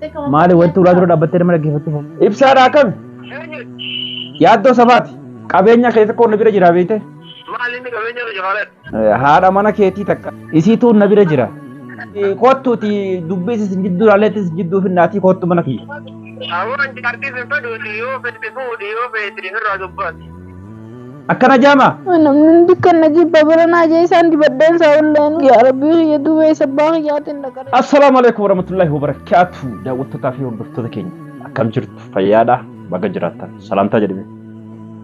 Maali wanti ulaa dura dhaabbattee nama dhaggeeffattuuf? Ibsaadha akkami? Yaaddoo sabaati. Qabeenya kee tokko na bira jira beekte? Maali inni qabeenya irra jira? Haadha mana keetii takka. Isiitu na bira jira. Kottuuti dubbii isin jidduu laaleetti isin jidduu finnaatii kottu mana kiyya. Awwaan jaartii sin fedhuuti yoo feete fuudhi yoo feete irraa dubbaati. Akkana jaama. Namni hundi kan na jibba bara naa jee isaan dibadheen isaa ulleen yaa rabbii kiyya duuba eessa abbaa kiyyaatiin dhaqare. Assalaamu alaikum warahmatullahi wabarakatuh. Daawwattootaa fi hordoftoota keenya akkam jirtu fayyaadha baga jiraattan salaamtaa jedhame.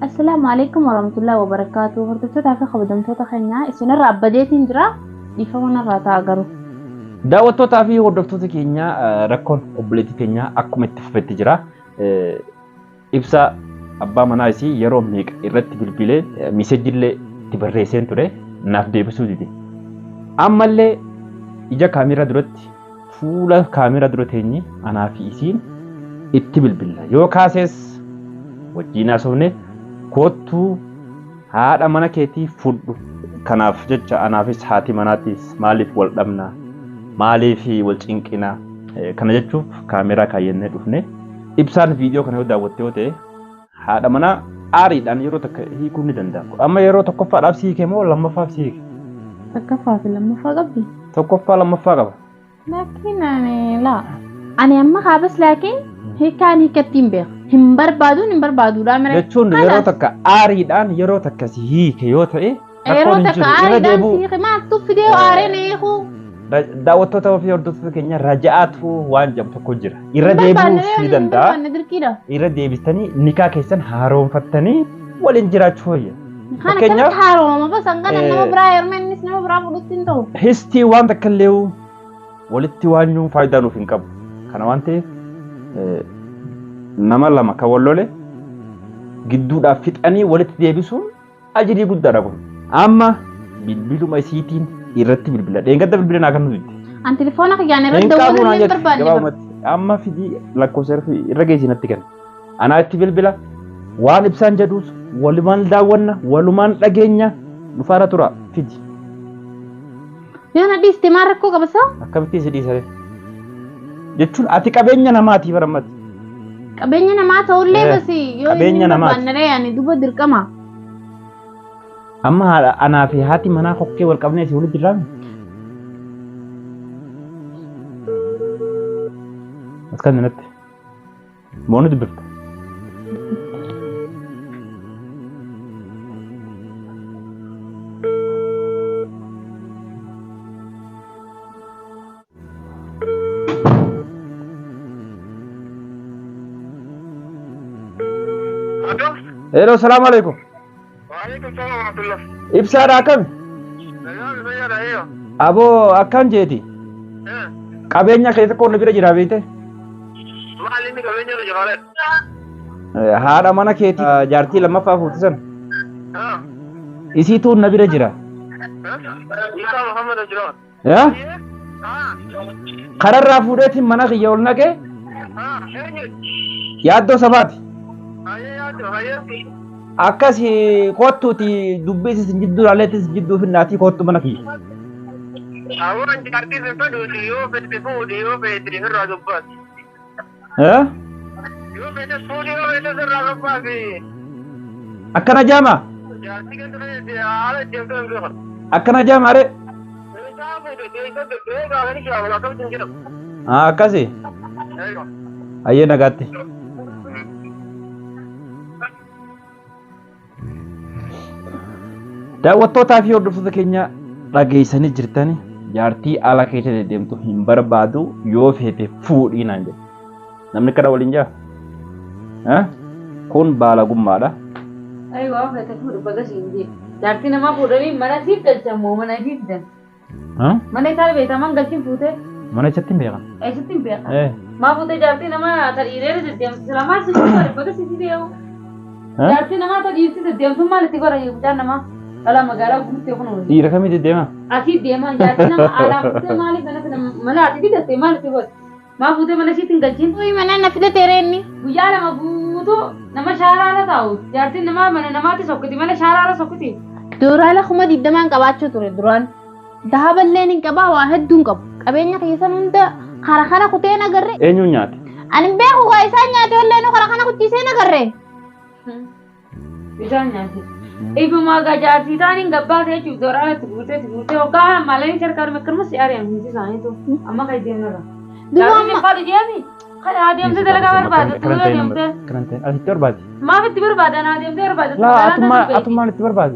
Assalaamu alaikum warahmatullahi wabarakatuh. Hordoftootaa fi kabajamtoota keenya isinirraa abbadeetiin jira. Dhiifama narraa ta'a garuu. Daawwattootaa fi hordoftoota keenya rakkoon obboleettii keenya akkuma itti fufetti jira. Ibsa abbaa manaa isii yeroo meeqa irratti bilbilee miisejjillee itti barreesseen ture naaf deebisuu dide. Ammallee ija kaameeraa duratti fuula kaameeraa dura teenye anaa fi isiin itti bilbilla. Yoo kaasees wajjiin haasofne koottuu haadha mana keetii fudhu. Kanaaf jecha anaafis haati manaatiis maaliif wal dhabna? Maaliif wal cinqina? Kana jechuuf kaameeraa kaayyannee dhufne. Ibsaan viidiyoo kana yoo daawwatte yoo ta'e haadha manaa aariidhaan yeroo takka hiikuun ni danda'ama. Amma yeroo tokkoffaadhaaf si hiike moo lammaffaaf si hiike? Tokkoffaa fi lammaffaa qabdi. Tokkoffaa lammaffaa qaba. Laakiin ani laa. Ani amma kaabas laakiin hiikkaan hiikkatti hin beeku. Hin barbaaduun hin barbaaduudha mire. Jechuun yeroo takka aariidhaan yeroo takka si hiike yoo ta'e Yeroo rakkoon hin takka jiru. Irra aariidhaan deebi'uu si hiike maaltu fidee aareen hiikuu? Daawwattoota fi hordoftoota keenya raja'aatu waan jedhamu tokko jira. Irra Hin barbaanne deebi'uus ni hin danda'a. barbaanne dirqiidha. Irra deebistanii nikaa keessan haaromfattanii waliin jiraachuu wayya. Kana Fakkeenyaaf, akkamitti haaromama bas hangana nama biraa heerume innis nama biraa fudhutti hin ta'u. Histii waan takka illee walitti waanyuun faayidaa nuuf hin qabu. Kana waan ta'eef nama lama kan wal lole gidduudhaaf fixanii walitti deebisuun ajrii guddaadha kun. Amma bilbiluma isiitiin irratti bilbila. Dheengadda bilbila naa kennu didde. An telefoona kiyyaan irratti Hin qabu dawwaluu naan hin jette barbaanne bara. gabaabumatti. Amma fidii lakkoofsa irra geessi natti kenna. Anaa itti bilbila. Waan ibsaan jedhus walumaan daawwanna walumaan dhageenya nu faana tura fidi. Yoo na dhiiste maal rakkoo qaba saa? Akkamitti si dhiisare? Jechuun ati qabeenya namaati barammati. Qabeenya namaa ta'ullee basi yoo inni Qabeenya hin namaati. barbaanne ree ani duba dirqama. Amma haadha anaa fi haati manaa kokkee wal qabnee si walitti jirraami. As kan natti. Moo ni dubbifta? Alo. Hello, salaamu alaikum. Waalaikum salaam warahmatullah. Ibsaadha akkami? Nagaan fayyaadha eeyo. Aboo akkam jeeti? Qabeenya kee tokko na bira jira beekte? Maal inni qabeenya irra jira? Haadha mana keetii jaartii lammaffaa fuute sana. Isiitu na bira jira. Isaa Muhammad jira. Yaa? Kararraa fuudheetiin mana kiyya ol naqee yaaddoo sabaati. Akkas kottuuti dubbii isin jidduu laaleetti isin jidduu finnaatii kottu mana kiyya. Awwaan jaartii sin fedhuuti yoo feete fuudhi yoo feete irraa dubbaati. Eh? Yoo feete fuudhi yoo feete irraa dubbaati. Akkana jaama? Jaartii kan ture haala deemtuu hin beekan. Akkana jaama are? Isaa fuudhe keessa deddeebi'ee gaafanii jira akkamitti hin jedhamu. Ah, akkasi. Ayyee nagaatti. Daawwattootaa fi hordoftoota keenya dhageessanii jirtani jaartii ala keessa deddeemtu hin barbaadu yoo feete fuudhii naan jedhe. Namni kana waliin jaa? Kun baalagummaadha. Ayi waan feete fuudhi baga siin jee. Jaartii namaa fuudhanii mana siif galchan moo mana ifii fidan? Mana isaa beektaa man galchin fuutee? Mana isatti hin beekan. Eessatti hin beekan? Maa fuutee jaartii namaa ta dhiireera deddeemtu sila maal si godhe baga si deemu. Jaartii namaa ta dhiirti deddeemtu maal itti godha mucaan namaa? Dhala magaalaa guuttee kun hojii. Dhiira kamii deddeema? Asii deemaa jaartii nama alaa fuutee maaliif mana kana mana ati fidatte maal itti godhe? Maa fuutee mana ishiitti hin galchin? Uy mana na fidate ree inni. Guyyaa lama guutuu nama shaaraarra taa'u. Jaartiin namaa mana namaatti sokkiti mana shaaraarra sokkiti. Doolaara 20,000 qabaachuu ture duraan. Dahaballeen hin qabaa waa hedduun qabu. Qabeenya keessan hunda Kara kana kutee nagarre. Eenyuun nyaate? Ani hin beeku gaa isaan nyaate olleenu kara kana kuchiisee nagarre. Isaan nyaate. Ifumaa gaa jaartii isaaniin gabbaate jechuuf dooraan itti guurtee itti guurtee hoggaa kana maallaqa harkaa dhume akkanumas si ari'an hundi isaaniitu amma kan deemnarra. Duuba Jaartiin amma hin fadhu jeemi. Kan adeemsa dalagaa barbaadatu Kanan yoo ta'e deemte. kanan ta'e asitti barbaadi. Maaf itti barbaadan adeemtee barbaadatu. Laa atummaa atummaan itti barbaadi.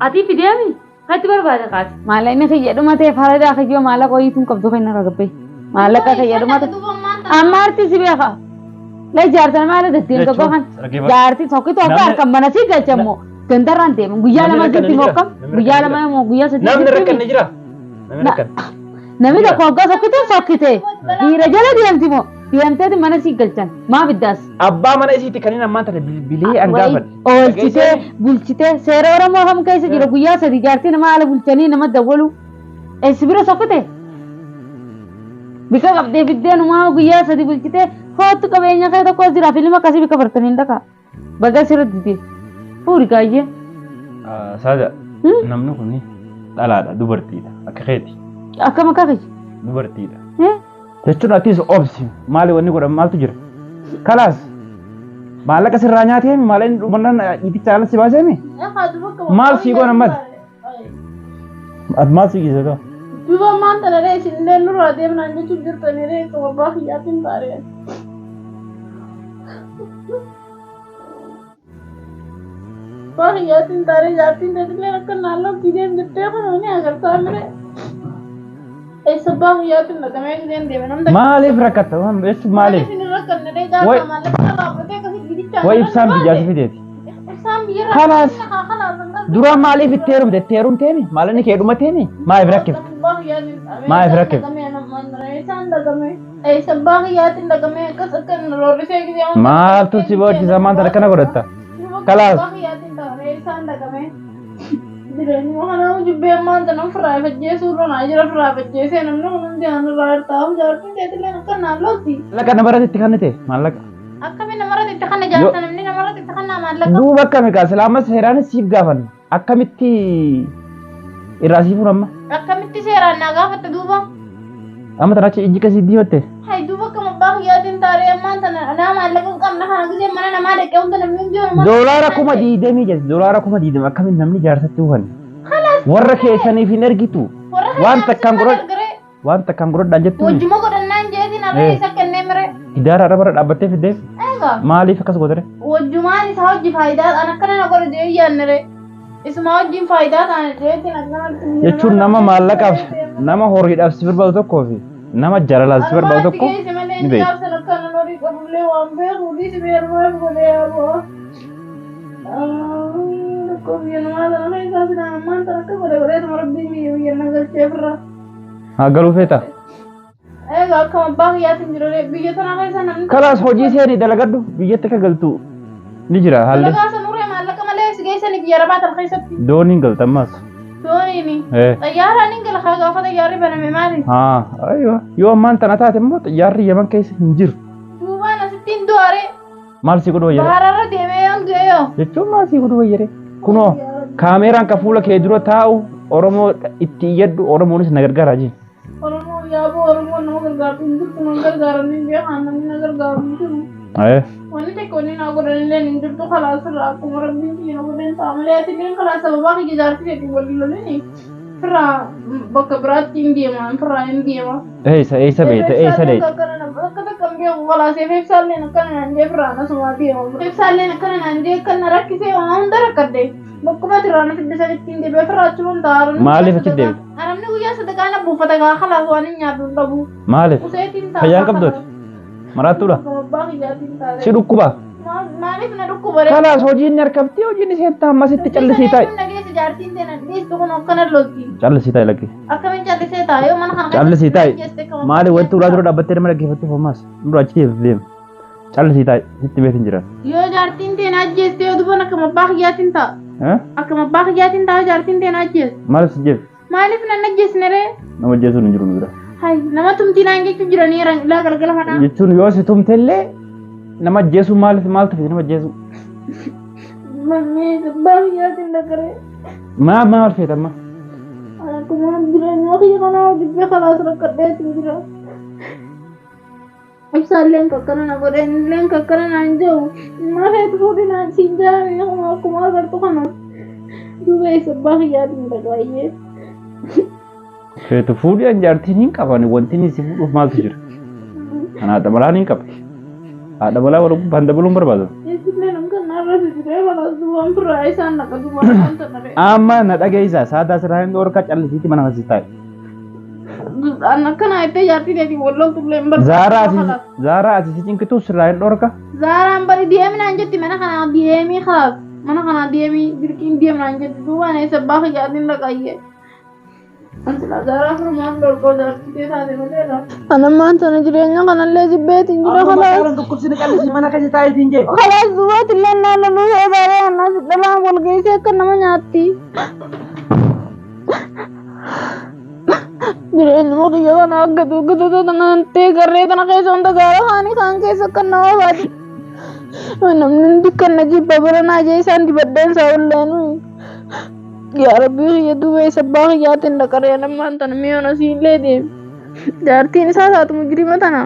Ati fideemi kan itti barbaade kaati. Maallaqni kiyya dhumatee faradaa kiyyoo maallaqa wayiituun qabdu kan irra gabbee. Maallaqa kiyya dhumate. Amma arti si beeka. La jaartan maala deddeemtu Jechuun kan. dhaggeeffadhu. Jaarti tokko tokko Namni- harkaan mana si galchammoo gandarraan deeman guyyaa Namni lama rakkanne sitti ni jira. mokkam Namni guyyaa rakkanne lama immoo guyyaa sadii Namni sitti rakkanne jira. Namni rakkanne. Namni tokko hoggaa sokkite sokkite dhiira jala deemti moo deemteeti mana si galchan maaf iddaas. Abbaa mana isiitti kan inni ammaan tana bilbilee an gaafadhe. Oolchitee bulchitee seera Oromoo kam keessa jira guyyaa sadii jaartii nama haala bulchanii nama dawwalu eessi bira sokkite. Bika qabdee biddeenumaa guyyaa sadii bulchitee hoottu qabeenya kee tokko jira filima akkasii bika bartanii hin dhaqa. Baga sirra dide. Fuuri gaayyee. Saada namni kun dhalaadha dubartiidha akka keeti Akkam akka kiyya. dubartiidha. Jechuun atis obsi maali wanni godhan maaltu jira? Kalaas maallaqa sirraa nyaateemi maallaqni dhumannaan dhiiticha ala si baaseemi maal sii goona ammas? Ati maal sii geessa ta'u? Duuba ammaan tana ree isinillee nurraa deemnaan jechuun jirtanii ree akkuma abbaa kiyyaatiin taaree. Abbaa kiyyaatiin taaree jaartiin teetillee akka naan loltii deem jettee kun ni agartaa mire. Eessa abbaa kiyyaatiin dhaqamee giseen deeme namni Maaliif rakkatta? Jechuun maaliif? Maaliif hin rakkanne ree jaarsaa Way- maallaqa dhaabbatee akkasii gidichaa Way ibsaan biyyaa si fideeti. Ibsaan biyyarraa Kalaas. Kalaas. Dura maaliif itti heerumte? Itti heerumteemi? Maallaqni kee dhumateemi? Maaliif rakkifte? Maaliif rakkifte? Maaltu si boodchisa maanta akkana godhatta? Kalaas. Jireenyuma kanaa jibbee ammaan tana ofirraa ifajjeesuu irra naa jira ofirraa ifajjeesee namni kun hundi aan irraa hirtaafu jaartiin teetillee akka naan lolti. Maallaqa namarratti itti kennite maallaqa. Akkami namarratti itti kanna jaarsa namni namarratti itti kannaa maallaqa. Duuba akkami kaa silaa ammas seeraanis siif gaafanna. Akkamitti irraa siif amma? Akkamitti seeraan naa gaafatte duuba? Amma tana achi ijji kasii diimatte. Hay duuba akkam abbaa kiyyaatiin taaree ammaan tana anaa maallaqa hin qabne kana gisee mana namaa dhaqee hunda namni hundi nama. $20,000 jette $20,000 akkamitti namni jaarsatti ufanne? Warra keessaniif hin ergitu. Warra Waan keenyaaf takkaan si godhadhu. ergire. Waan takkaan godhadhaan jettu. Wajjuma godhannaan jeetiin harree isa kennee mire. Gidaara irra bara dhaabbattee fiddeef Egaa maaliif akkas gootere? wajjumaan isaa hojii faayidaa an akkana na godhe jee yaannere. Isuma wajjin faayidaa ta'an jeetiin akkanatti. Jechuun nama maallaqaaf nama horiidhaaf si barbaadu tokkoo fi nama jaalalaaf si barbaadu tokko ni beekta. Gaafsan akkana horii qabullee waan beeku dhiisi beerumaaf godhee yaaboo. Rakkoo biyya namaa sana keessaa silaa ammaan tana akka godhe godheetuma rabbiin biyya biyya na galchee ofirraa. Haa galuu feeta. Egaa akkama abbaa kiyyaatiin jiru biyya tana keessa namni. Kalaas hojii seenii dalagadhu biyyatti akka galtu ni jira haalli. Dalagaa sanurree maallaqa malee si geessanii biyya arabaa tana keessatti. Dooniin galta ammas. Dooniini. Eh. Xayyaaraan hin gala haa gaafa xayyaarri baname maali? Haa aywa yoo ammaan tana taate immoo xiyyaarri Yaman keessa hin jiru. Duubaan asitti hin du'aaree. Maal si godhu wayyare? Bahararra deemee yoon du'e yoo. Jechuun maal si godhu wayyare? Kunoo kaameeraan ka fuula kee dura taa'u Oromoo itti iyyadhu Oromoonis na gargaaraa jiru. Oromoo yaaboo Oromoon nama gargaartu hin jirtu nan gargaaran hin beekan namni na gargaaru hin jiru. Wanni tokko inni naa godhan illee hin jirtu kalaas irraa akkuma rabbiin kiyya na godhan ta'a malee ati illee kalaas sababaa kiyya jaartii jedhu waliin lolini firraa bakka biraatti hin deema firraa hin deema. Eessa eessa beekta eessa deemta? Akka takka hin beeku kalaas ibsaalleen akkana naan jee firraa nasumaa deema. Ibsaalleen akkana naan jee akka na rakkisee waan hunda rakkadde. Bakkuma tiraan fidde sanitti hin deebi'e firraa achuun ta'a. Maaliif achi deemte? Arabni guyyaa sadaqaa na buufata gaa kalaas waan hin nyaadhu hin dhabu. Maaliif? Useetiin ta'a. Fayyaan qabdooti? Maraattuudha? Abbaa kiyyaatiin ta'a. Si dhukkuba? Maaliif na dhukkuba ree? Kalaas hojiin ni harkafti hojiin isheen ta'a ammasitti callisii taa'i. Nageessa jaartiin teena dhiistu kun akkana lolti. Callisii taa'i lakki. Akkamiin callisee ta'a yoo mana kana Callisii taa'i. Maali wanti ulaa dura dhaabbattee nama dhaggeeffattuuf ammas dura achi deemte deema. Callisii taa'i sitti beekin jiran. Yoo jaartiin teena ajjeeste yoo duban akkam abbaa kiyyaatiin ta'a. Eh? Akkam abbaa kiyyaatiin ta'a jaartiin teena ajjeeste. Maaliif si jeef? Maaliif nan ajjeesne ree? Nama ajjeesuun hin jiru nu bira. Hay nama tumtii naan jechuun jiranii ilaa galgala kanaa. Jechuun yoo si tumtellee nama ajjeesuu maaliif maaltu fide nama ajjeesuu? Mammee abbaa kiyyaatiin dhagaree. Maa maal feeta amma? Akkuma jireenya kiyya kanaa jibbee kalaas rakkadheetiin jira. Ibsaalleen kakkana na godhe innilleen kakkana naan jedhu maa feetu fuudhi naan siin jedhame akkuma agartu kana. Duuba eessa abbaa kiyyaatiin dhagaayyee. Feetu fuudhi an jaartiin hin qaban wanti inni si fuudhuuf maaltu jira? An haadha malaan hin qabu. Haadha malaa wal gubbaan dabaluun barbaada. Eessillee nam kan narra sisiree kalaas duubaan firraa isaan dhaqa duubaan wanta dhabee. Amma na dhageessa saadaa sirraa hin dhorka callisiitti mana keessa taa'e. An akkana jettee jaartii teetiin wal loltullee hin barbaadu. Zaaraa asii Zaaraa asii si cinqitu sirraa hin dhorka. Zaaraan bari deemi naan jetti mana kanaa deemii kalaas mana kanaa deemii dirqiin deemi naan jetti duubaan eessa abbaa kiyyaatiin dhaqayyee. Anammaan tana jireenya kanallee jibbeetiin jira kalaas. Dhukkubsini callisii mana keessa taa'eetiin jee. Kalaas dubaatti illee naan loluu sodaaree annaas dhalaan wal geessee akka nama nyaatti. Jireenya kiyya kana akka duuggatu tanaan ta'e garree tana keessa hunda gaara kaanii kaan keessa akka nama baati. Namni hundi kan na jibba bira naa jee isaan dibaddeen isaa olleenuu. Yaa Rabbii kiyya duuba isa abbaa kiyyaatiin dhaqaree lammaan tana mi'oon asiillee deemi. Jaartiin isaa taatu mujrima tana.